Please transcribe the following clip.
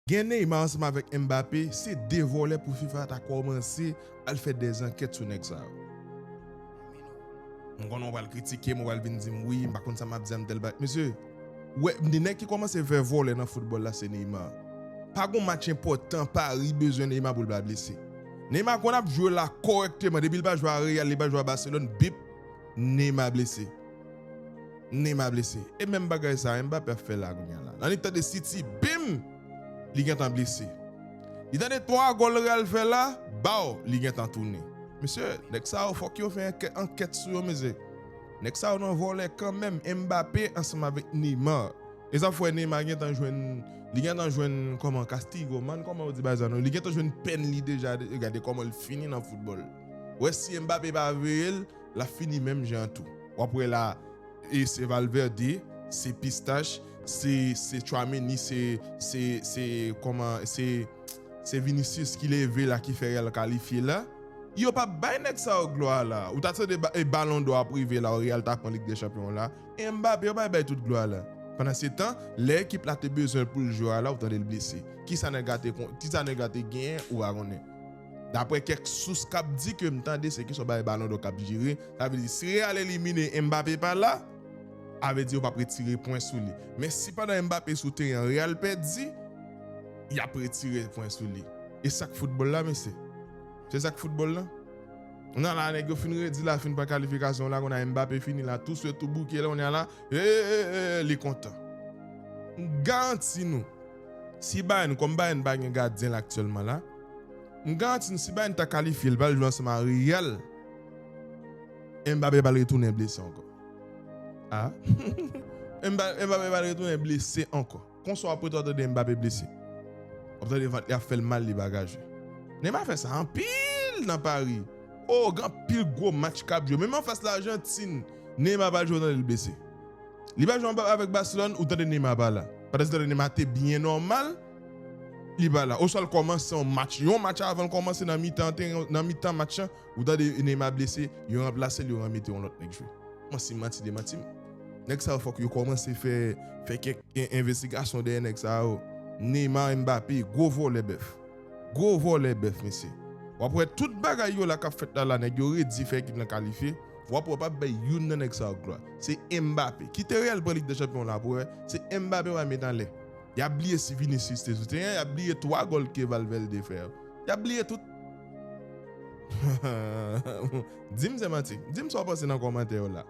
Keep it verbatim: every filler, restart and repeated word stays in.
Gen Neymar ansanm avèk Mbappé, se de vòlè pou FIFA ta kòmanse al fè dè ankèt sou nèg sa yo. M konnen w pral kritike m, w pral vin di m, "Wi, m pa konn sa m ap di a, m tèl bagay." Mesye, wè, de nèg ki kòmanse fè vòlè nan foutbòl la, se Neymar. Pa gon match enpòtan, Paris bezwen Neymar pou l pa blese. Neymar konn ap jwe la kòrèkteman, depi l pa jwe a Real, li pa jwe a Barcelone, bip, Neymar blese. Neymar blese. E menm bagay sa, Mbappé ap fè la kounye a la. Nan li tande City, bim! Li gentan blese. Li tande twa gòl Real fè la, baw, li gentan tounen. Mesye, nèg sa yo, fòk yo fè ankè-, ankèt sou yo, mesye. Nèg sa yo nan vòlè kanmenm, Mbappé ansanm avèk Neymar. E sa fè Neymar gentan jwenn, li gentan jwenn, kòman, castigo, man, kòman yo di bagay sa non? Li gentan jwenn pèn li deja, de-, gade kòman l fini nan foutbòl. Wè, si Mbappé pa veye l, l ap fini menm jan tou. W ap wè la, e se Valverde, se Pistache, se, se Tchouaméni, se, se, se, kòman, se, se Vinicius ki leve la, ki fè Real kalifye la. Yo p ap bay nèg sa yo glwa la. Ou ta tande ba-, e Balon dò ap rive la, Real ta pran Lig dè Chanpyon la. E Mbappé, yo pa bay tout glwa la. Pandan se tan, lè ekip la te bezwen l pou l jwe a la, ou tande l blese. Kisa nèg la te kon-, kisa nèg la te genyen, ou pa konnen. Daprè kèk sous k ap di ke m tande, se kesyon bay Balon dò k ap jere. Sa vle di, si Real elimine, Mbappé pa la, sa vle di yo p ap retire pwen sou li. Men si pandan Mbappé sou teren an, Real pèdi, y ap retire pwen sou li. E sa k foutbòl la, mesye. Se sa k foutbòl la. Kounye a la, nèg yo fin redi la, fin pran kalifikasyon la, kounye a Mbappé fini la, tou swe, tou bouke la, kounye a la, e, e, e, e, li kontan. M garanti nou, si Bayern, kòm Bayern pa gen gadyen la aktyèlman la, m garanti nou, si Bayern ta kalifye, l pral jwe ansanm a Real, Mbappé pral retounen blese ankò. A? Mba-, Mbappé pral retounen blese ankò. Konsa w ap rete w ap tande Mbappé blese. W ap tande vant li ap fè l mal, li pa ka jwe. Neymar fè sa anpil nan Paris. O, gen anpil gwo match k ap jwe. Menm anfas Lajantin, Neymar pa jwe, w tande l blese. Li pa jwe anba avèk Barcelone, ou tande Neymar pa la. Pandan se tan Neymar te byen nòmal, li pa la. Oswa l kòmanse yon match. Yon match avan l kòmanse nan mitan teren, nan mitan match lan, ou tande Neymar blese, yo ranplase l, yo remete yon lòt nèg jwe. Mwen, si m manti, demanti m. Nèg sa yo fòk yo kòmanse fè, fè kèk en-, envestigasyon dèyè nèg sa yo. Neymar, Mbappé, gwo vòlè bèf. Gwo vòlè bèf, mesye. W ap wè tout bagay yo la k ap fèt la, la, nèg yo redi fè ekip lan kalifye. W ap wè yo p ap bay youn nan nèg sa yo glwa. Se Mbappé. Kite Real pran Lig dè Chanpyon la pou wè. Se Mbappé w a met anlè. Y ap bliye si Vinicius te sou teren, y ap bliye twa gòl ke Valverde fè yo. Y ap bliye tout. Di m se manti. Di m sa w panse nan kòmantè yo la.